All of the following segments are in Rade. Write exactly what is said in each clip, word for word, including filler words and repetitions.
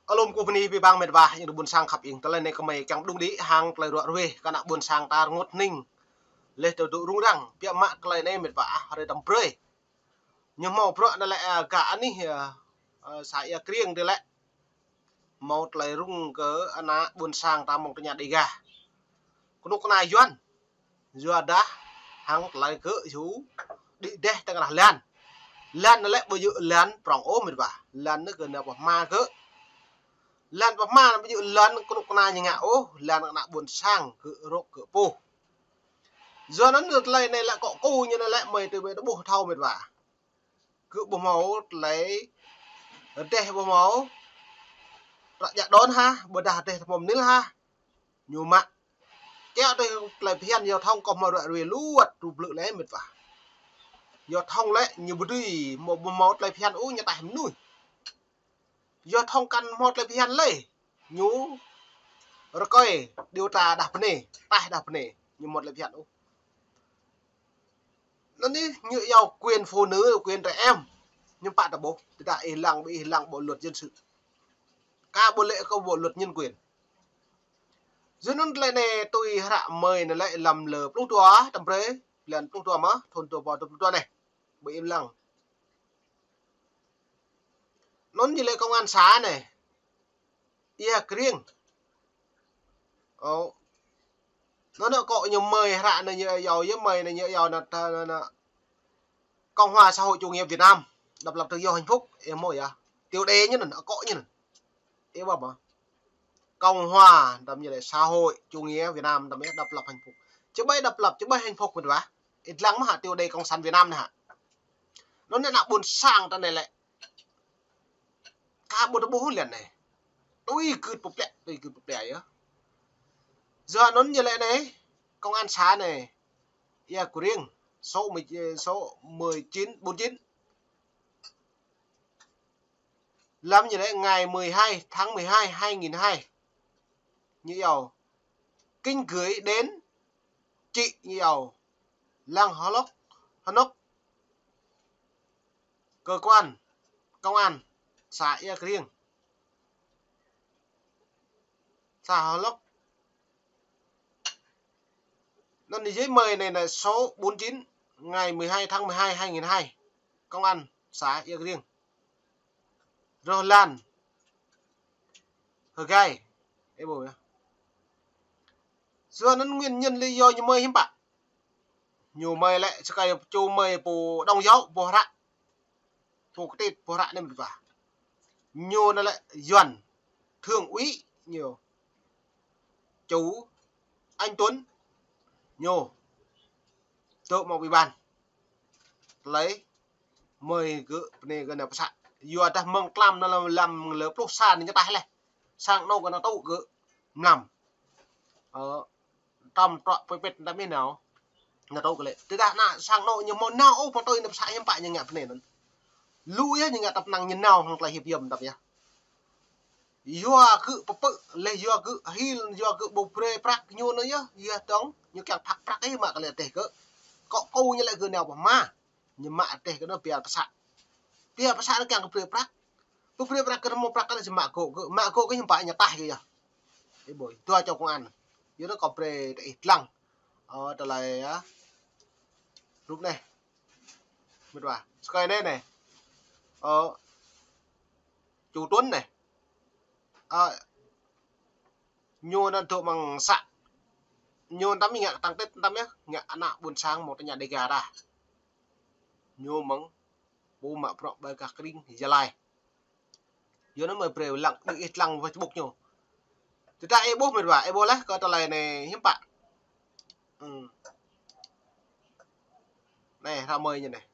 Alum kơ bni bi bang mĭt wa, ing ƀuôn sang khăp ing. Tơlơi anei kơ mơi kiăng đung đĭ hăng tơlơi ruă ruê kơ ană ƀuôn sang ta rngot hning. Leh tơ dŭ rŭng răng, biă mă tơlơi anei mĭt wa, ah, rei tăm brei. Ñu mâo bruă anăn lĕ, ah, gah anih, ah, ah, sa ia kriêng dih lĕ. Mâo tơlơi rŭng kơ ană ƀuôn sang ta mơ̆ng tơña Đêga. Knŭk kna Yuăn. Yua dah hăng tơlơi kơ hiu đĭ deh tơnah lan. Lan anăn lĕ ƀu djơ̆ lan prŏng ôh mĭt wa. Lan anăn kơ nao pơ hma kơ. Lan pơ hma anăn ƀu djơ̆ lan knŭk kna ñu ngă ôh. Lan ană ƀuôn sang kơ rôk kơ pô. Yua anăn tơlơi anei lĕ kŏ kơ ñu anăn lĕ mơi tơ mơi tơ ƀuh thâo mĭt wa. Kơ ƀu mâo tơlơi deh ƀu mâo. Ră jă đon ha, ƀudah deh tơ mâo mnil ha. Ñu mă. Kiă tơ tơlơi phiăn giao thông kơ mâo ruă ruê luăt rup lư̆ lĕ mĭt wa. Giao thông lĕ ñu ƀu dưi mâo, ƀu mâo tơlơi phiăn ôh ñu taih mnuih. Giao thông kăn mâo tơlơi phiăn lĕ. Ñu rơkơi điều tra đah bnê, taih đah bnê, ñu mâo tơlơi phiăn ôh. Anăn anei ñu iâu quyền phụ nữ, quyền trẻ em. Ñu pă ta ƀuh, tơdah ih lăng, ih lăng bộ luật dân sự. Ka ƀuh lĕ kơ bộ luật nhân quyền. Yua anăn tơlơi anei tui hră mơi anăn lĕ lăm lơ pluh dua, tăm brei, blan pluh dua mơh, thŭn dua êbâo dua pluh dua anei. Ƀu ih lăng. Anăn ñu lĕ công an xã anei. Ia kriêng. Ơ. Anăn anăn kŏ ñu mơi hră anăn ñu iâu, yơh mơi anăn ñu iâu anăn, anăn, anăn. Cộng hòa xã hội chủ nghĩa Việt Nam, độc lập tự do hạnh phúc, ih mâo yơh. Tiêu đề ñu anăn, kŏ ñu anăn. Ih ƀuh mơh. Cộng hòa, đăm ñu lĕ xã hội chủ nghĩa Việt Nam, đăm yơh độc lập hạnh phúc. Čơ ƀai độc lập, čơ ƀai hạnh phúc mĭt wa. Ih lăng mơh hă tiêu đề cộng sản Việt Nam anei hă. Anăn ană ƀuôn sang ta anei lĕ. Ka ƀuh ta ƀuh lăn anei. Tui gưt pơplĕ, tui gưt pơplĕ yơh. Yua anăn ñu lĕ anei, công an xã anei. Ia kriêng, số mười, số mười chín, bốn chín. Lăm ñu lĕ ngày mười hai tháng mười hai, hai nghìn hai. Ñu iâu. Kính gửi đến chị, ñu iâu. Lăng Hloh, Hnok. Cơ quan công an xã Ia Kriêng. Xã Hloh. Anăn giấy mời anei là số bốn chín, ngày mười hai tháng mười hai, hai nghìn hai. Công an xã Ia Kriêng. Roh lan. Hơgai. Ê bô ya. Yua anăn nguyên nhân lý do ñu mơi hiăm pă. Ñu mơi lĕ sơkai čô mơi pô đóng dấu, pô hră. Pô ktit, pô hră anei mĭt wa. Ñu anăn lĕ Yuăn. Thượng úy ñu. Chú Anh Tuấn. Ñu. Tơ mâo bi ban. Tơlơi mơi gơ̆ pơnê gơ̆ nao pơsă. Yua dah mơ̆ng tlam anăn lăm, lăm lơ pluh sa anăn ñu taih leh. Sang anôk gơ̆ nao tŭ gơ̆ mlam. Ơ, tăm truă pui pĭt tăm ih nao. Nao tŭ gơ̆ lĕ. Tơdah anăn sang anôk ñu mâo nao ôh pơtui nao pơsă hiăm pă ñu ngă pơnê anăn. Lu yơh ñu ngă tăp năng ñu nao hŏng tơlơi hiăp yơh tăp yơh. Yua gơ̆ pơpư̆ leh, yua gơ̆ hil, yua gơ̆ ƀu brei prăk ñu anăn yơh, yơh dŏng, ñu kiăng phak prăk ih mă kơ lĕ teh gơ̆. Kŏ kơ ñu lĕ gơ̆ nao pơ hma. Ñu mă teh kơ anăn pia pơsă. Pia pơsă anăn kiăng kơ brei prăk. Ƀu brei prăk kơ anăn mâo prăk kơ anăn či mă gŏ gơ̆. Mă gŏ gơ̆ hiăm pă ñu taih gơ̆ yơh. Ih ƀuh, dua čô công an. Yua anăn kâo brei tơ ih dlăng. Ơ, tơlơi ya. Rup anei. Mĭt wa. Sơkai anei anei. Ơ, Chu Tuấn anei. Ơ, ñu anăn dôk mơ̆ng să. Ñu tăm ih ngă tăng tết tăm yơh, ngă ană ƀuôn sang mâo tơña Dega dah. Ñu mơ̆ng pô mă bruă ƀơi gah krĭng Gia Lai. Yua anăn mơi brei lăng, đĭ ih dlăng Facebook ñu. Tơdah ih ƀuh mĭt wa, ih ƀuh leh kơ tơlơi anei hiăm pă. Hmm. Anei, hră mơi ñu anei.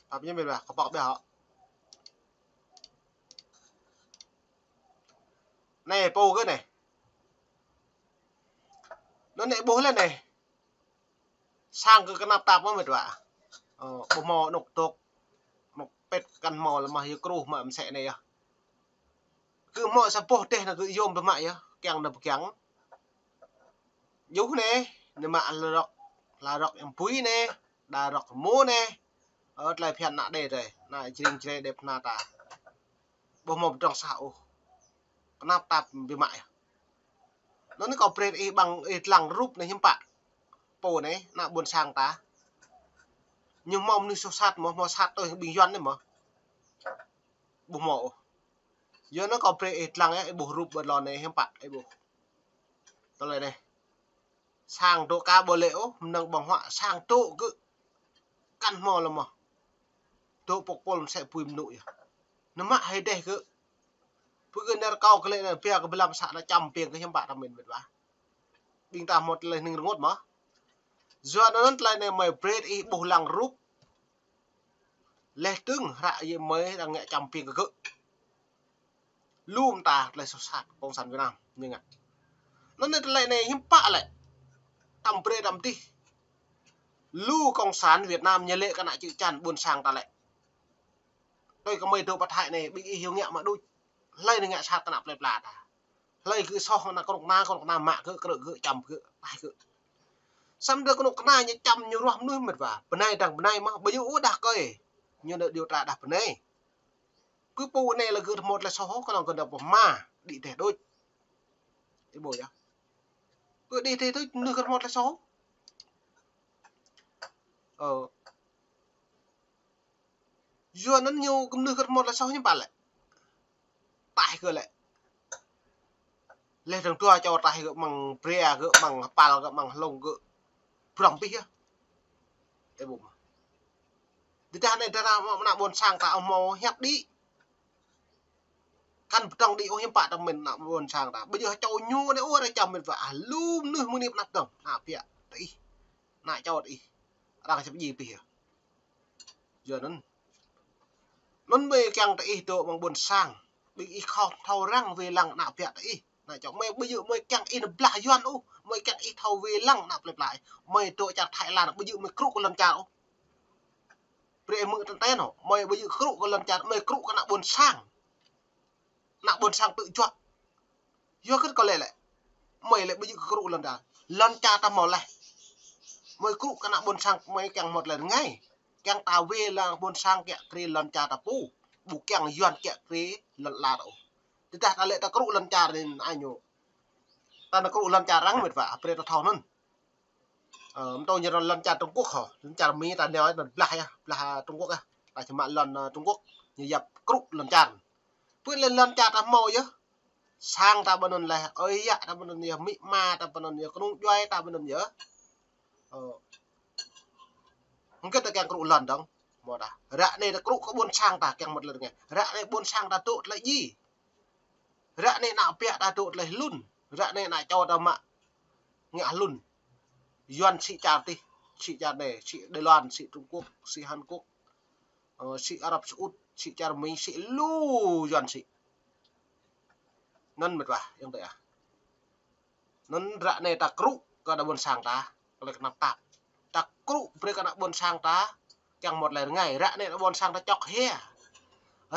Ăp ñu mĭt wa, kơ pŏk ƀiă hŏ. Anei, pô gơ̆ anei. Anăn anei ƀuh leh anei. Sang gơ̆ knap tap mơh mĭt wa. Ơ, ƀu mâo anôk dôk. Anôk pĭt kăn mâo lĕ mơh yơh kruh mă msĕ anei yơh. Gơ̆ mâo sa boh deh anăn gơ̆ yuôm tơ mă yơh. Kiăng anăn pơkiăng. Ñu anei, ñu mă lŏ rŏk, lŏ rŏk êmpui anei, đa rŏk mô anei. Ơ, tlei phiăn ană đê drei, ană jring jrei đê phna ta. Ƀuh mâo pdrŏng sah ôh. Knap tap bi mă yơh. Anăn anei kâo brei ih ƀăng ih dlăng rup anei hiăm pă. Pô anei, ană ƀuôn sang ta. Ñu mâo mnuih soh sat mơh, mâo sat tui ƀing Yuăn anei mơh. Ƀuh mâo ôh. Yua anăn kâo brei ih dlăng yơh, ih ƀuh rup ƀơi lŏn anei hiăm pă, ih ƀuh. Tlei anei. Sang dôk ka ƀuh lĕ ôh, mnơ̆ng ƀơ̆ng huă sang dôk gơ̆. Kăn mâo lŏ mơh. Dôk pŏk pôl msĕ pui mnŭ yơh. Ñu mă hĕ deh gơ̆. Pô gơ̆ nơ̆r kâo kơ lĕ anei, pia kơ blam sa anăn čăm piêng kơ hiăm pă ta mĭn mĭt wa. Ƀing ta mâo tlei hnĭng rơngot mơh. Yua anăn tlei anei mei brei ih ƀuh lăng rup. Leh dơ̆ng hră yơh mei arăng ngă čăm piêng kơ gơ̆. Lu mta tlei soh sat Cộng sản Việt Nam ñu ngă. Anăn anei tlei anei hiăm pă lĕ. Tăm brei tăm dih. Lu Cộng sản Việt Nam ñu lĕ kơ ană čư̆ čan ƀuôn sang ta lĕ. Tui kơ mei dôk pă thai anei, ƀing ih hiu ngă mă đuč. Hlei anei ngă sat kơ ană plei pla ta. Hlei gơ̆ soh anăn knŭk kna, knŭk kna mă gơ̆, krư̆ gơ̆, čăm gơ̆, taih gơ̆. Samơ̆ dơ̆ng knŭk kna ñu čăm ñu ruah mnuih mĭt wa. Bơnai dăng bơnai mơh, ƀu djŏ ôh đah kơi. Ñu nao điều tra đah bơnai. Kơ pô anei lĕ gơ̆ mâo tlei soh, knŏng gơ̆ nao pơ hma, đĭ deh đuč. Ih ƀuh yơh. Gơ̆ đĭ deh đuč, mnuih gơ̆ mâo tlei soh. Ơ. Yua anăn ñu kơ mnuih gơ̆ mâo tlei soh ñu pă lĕ. Taih gơ̆ lĕ. Leh dơ̆ng dua čô taih gơ̆ mơ̆ng bria gơ̆ mơ̆ng hpal gơ̆ mơ̆ng hlŏng gơ̆. Brŏng pih yơh. Ih ƀuh mơh. Tơdah anei dara mâo ană ƀuôn sang ta ôh mâo hiăp đĭ. Kăn pơdŏng đĭ ôh hiăm pă ta mĭn ană ƀuôn sang ta. Ƀu djŏ čô ñu anei ôh arăng čăm mĭt wa. Lu mnuih mơ̆ng anei pnăp dơ̆ng. Ană biă ta ih. Ană čô ta ih. Arăng čăm djiê pih yơh. Yua anăn. Anăn mei kiăng ta ih dôk mơ̆ng ƀuôn sang. Ƀing ih khŏm thâo răng wê lăng ană biă ta ih. Ană čô mei ƀu djŏ mei kiăng ih nao blah Yuăn ôh. Mei kiăng ih thâo wê lăng ană plei pla. Mei dôk čar Thái Lan ƀu djŏ mei krŭ kơ lăn čar ôh. Brei mei tơnten ôh. Mei ƀu djŏ krŭ kơ lăn čar, mei krŭ kơ ană ƀuôn sang. Ană ƀuôn sang tŭ juă. Yua kơ kâo lĕ lĕ. Mei lĕ ƀu djŏ krŭ lăn čar. Lăn čar ta mâo leh. Mei krŭ kơ ană ƀuôn sang mei kiăng mâo tlei rơngai. Kiăng ta wê lăng ƀuôn sang kiă kriê lăn čar ta pô. Ƀu kiăng Yuăn kiă kriê lăn ala ta ôh. Tơdah ta lĕ ta krŭ lăn čar anei ñu. Ta nao krŭ lăn čar arăng mĭt wa, brei ta thâo anăn. Ơ, mtô ñu lăn čar Trung Quốc hŏ, lăn čar Mi ta nao, ta blah yơh, blah Trung Quốc yơh. Ta čăm mă lăn, ơ, Trung Quốc, ñu yap krŭ lăn čar. Pô lĕ lăn čar ta mâo yơh. Sang ta ƀơ anăn leh, ơi yă ta ƀơ anăn yơh, amĭ ama ta ƀơ anăn yơh, knŭng djuai ta ƀơ anăn yơh. Ơ. Hơget ta kiăng krŭ lăn dơ̆ng, mâo ta. Ră anei ta krŭ kơ ƀuôn sang ta kiăng mâo tlei rơngai. Ră anei ƀuôn sang ta dôk tlei djiê. Ră anei ană biă ta dôk tlei hlŭn. Ră anei ană čô ta mă ngă hlŭn. Yuăn sĭ čar tih, sĭ čar anei, sĭ Đài Loan, sĭ Trung Quốc, sĭ Hàn Quốc, ơ, sĭ Arab Saudi, sĭ čar Mi, sĭ lu Yuăn sĭ. Anăn mĭt wa, ayŏng adei ah. Anăn ră anei ta krŭ kơ ană ƀuôn sang ta, kơ lĕ knap tap. Ta krŭ brei kơ ană ƀuôn sang ta, kiăng mâo tlei rơngai, ră anei ană ƀuôn sang ta čŏk hia.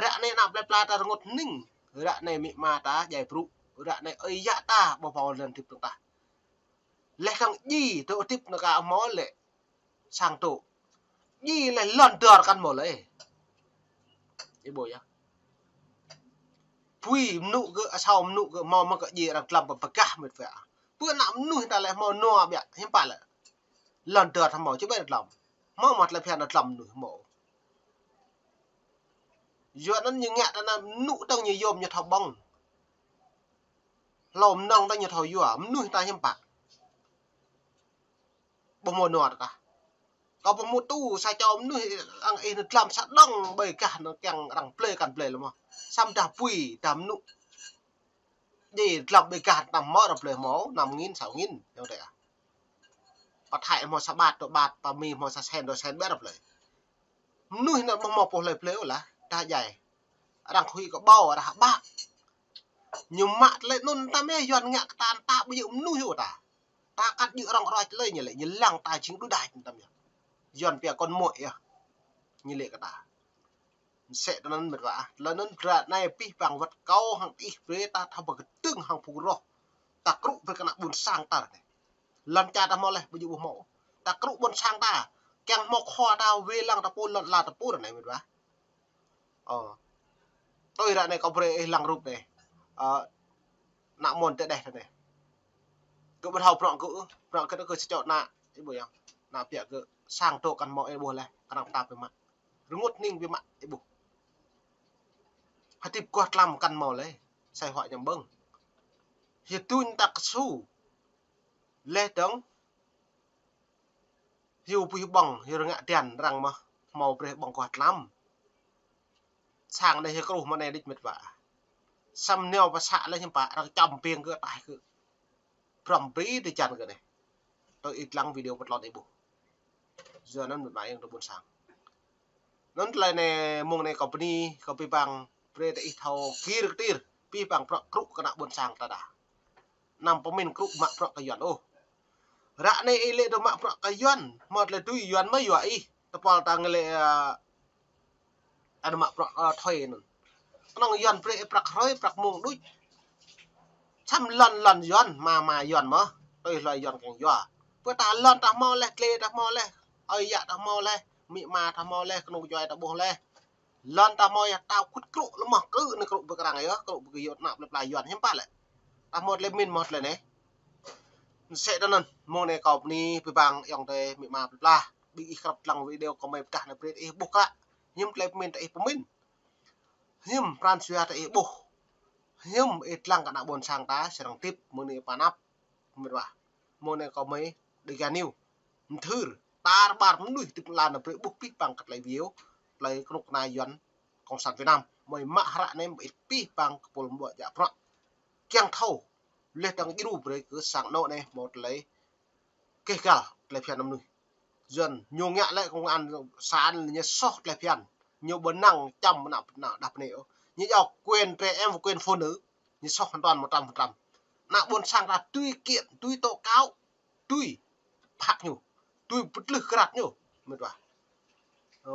Ră anei ană plei pla ta rơngot hnĭng, ră anei amĭ ama ta djai brŭ, ră anei ơi yă ta ƀuh pô lăn tip tơ̆ng tah. Leh kăng djiê dôk tip nao ka mâo lĕ sang tŭ. Djiê leh lăn dơr kăn mâo lĕ. Ih ƀuh yơh. Pui mnŭ gơ̆, asâo mnŭ gơ̆, mâo mơ̆ng gơ̆ djiê arăng dlăm pơ pơgah mĭt wa. Pô ană mnuih ta lĕ mâo nua biă, hiăm pă lĕ. Lăn dơr ta mâo, či ƀai dlăm. Mâo mă tlei phiăn dlăm mnuih mâo. Yua anăn ñu ngă ta anăn mnŭ dơ̆ng ñu yôm ñu thâo ƀơ̆ng. Hlô mnơ̆ng ta ñu thâo yua, mnuih ta hiăm pă. Ƀuh mâo nua ta. Kâo ƀuh mâo tu sa čô mnuih arăng ih nao dlăm sa dơ̆ng ƀai gah nao kiăng arăng blei kăn blei lĕ mơh. Samơ̆ dah pui, dah mnŭ. Djiê dlăm ƀai gah ta mâo arăng blei mâo, năm nghìn, sáu nghìn, ayŏng adei ah. Pă Thái mâo sa ƀat, dua ƀat, pă Mi mâo sa sen, dua sen, ƀiă arăng blei. Mnuih anăn ƀuh mâo pô hlei blei ôh lah, dah djai. Arăng khui kơ ƀâo, arăng hă ƀă. Ñu mă tlei anăn tăm yơh, Yuăn ngă kơ ta, ta ƀu djŏ mnuih ôh ta. Ta kăn djŏ rŏng ruăč lei ñu lĕ, ñu lăng ta jing đuđač tăm yơh. Yuăn pia con muỗi yơh. Ñu lĕ kơ ta. Msĕ tơ anăn mĭt wa ah. Leh anăn ră anei pih păng wăt kâo hăng ih brei ta thâo bi kdơ̆ng hăng phung roh. Ta krŭ brei kơ ană ƀuôn sang ta anei. Lăn čar ta mâo leh, ƀu djŏ ƀu mâo. Ta krŭ ƀuôn sang ta, kiăng mâo khua ta wê lăng ta pô, lăn ala ta pô anei mĭt wa. Ơ. Tui ară anei kâo brei ih lăng rup anei. Ơ, ană môn tơdeh anei. Gơ̆ ƀu thâo bruă gơ̆, bruă gơ̆ kơ sa čô ană, ih ƀuh yơh. Ană biă gơ̆ sang dôk kăn mâo ih ƀuh leh, kăn mta bi mă. Rơngot hnĭng bi mă ih ƀuh. Hdĭp guah tlam kăn mâo leh, sai huă ñăm ƀơ̆ng. Hiu tuñ ta ksu. Leh dơ̆ng. Hiu pui ƀơ̆ng, hiu rơngă tian, arăng mơh, mâo brei ƀơ̆ng guah tlam. Sang anei hiu kruh mơ̆ng anei đĭč mĭt wa. Săm neo pơsă leh hiăm pă, arăng čăm piêng gơ̆ taih gơ̆. Brăm bri ti čan gơ̆ anei. Tui ih lăng video pơtlon ih ƀuh. Yua anăn mĭt wa ayŏng adei ƀuôn sang. Anăn tơlơi anei mông anei kâo bơni, kâo bi bang, brei ta ih thâo gĭr ktĭr, bi bang bruă krŭ kơ ană ƀuôn sang ta đa. Anăm pơmĭn krŭ mă bruă kơ Yuăn ôh. Ară anei ih lĕ dôk mă bruă kơ Yuăn, mâo tơlơi tui Yuăn mơh yua ih, tơpul ta ngă lĕ, ơ, anăn mă bruă, ơ, thoi anăn. Knŏng Yuăn brei ih prăk hrơi, prăk mông đuč. Săm lăn lăn Yuăn, ma ma Yuăn mơh, tui hlue Yuăn kiăng yua. Pơ ta lăn ta mâo leh, tlei ta mâo leh, ơi yă ta mâo leh, amĭ ama ta mâo leh, knŭk kjuai ta ƀuh leh. Lăn ta mâo yơh ta kŭt krŭ leh mơh, kơ anei krŭ bi krăng yơh, krŭ bi kơ yua ană plei pla Yuăn hiăm pă lĕ. Ta mâo tơlơi mĭn mâo tơlơi anei. Msĕ tơ anăn, mông anei kâo bơni bi bang ayŏng adei amĭ ama plei pla. Bi ih krăp dlăng video kâo mơ̆ng pơdah anei brei ih ƀuh kă. Hiăm tơlơi pơmĭn ta ih pơmĭn. Hiăm pran jua ta ih ƀuh. Hiăm ih dlăng kơ ană ƀuôn sang ta, srăng tip mơ̆ng anei pơ anăp. Mĭt wa. Mông anei kâo mơ̆ng Dega News. Mthưr. Tar ƀar mnuih tĭp lăn anei brei ƀuh bi bang kơ tơlơi video. Tơlơi knŭk kna Yuăn. Cộng sản Việt Nam. Mơ̆ng mă hră anei mơ̆ng ih bi bang kơ pôl mbŏ jak bruă. Kiăng thâo. Leh dơ̆ng djru brei kơ sang anôk anei mâo tơlơi keh găl tơlơi phiăn mnuih. Yuăn ñu ngă lĕ công an xã ñu soh tơlơi phiăn. Ñu ƀu năng čăm ană, ană đah bnei ôh. Ñu yua quyền trẻ em và quyền phụ nữ. Ñu soh hoàn toàn một trăm phần trăm. Ană ƀuôn sang ta tui kiện, tui tố cáo, tui phạt ñu, tui pơtlưh krat ñu. Mĭt wa. Ơ.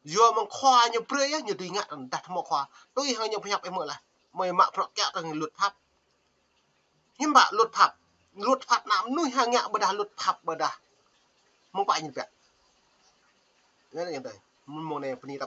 Yua mơ̆ng khua ñu brei yơh, ñu dưi ngă tơdah mâo khua. Tui hŏng ñu pơhiăp ih mơ̆ lah. Mơ̆ng mă bruă kiă tơ̆ng luật pháp. Hiăm pă luật pháp. Luật pháp ană mnuih hă ngă ƀiădah luật pháp ƀiădah. Mơ̆ng pă ñu pĕ. Anăn ayŏng adei. Mông anei bơni ta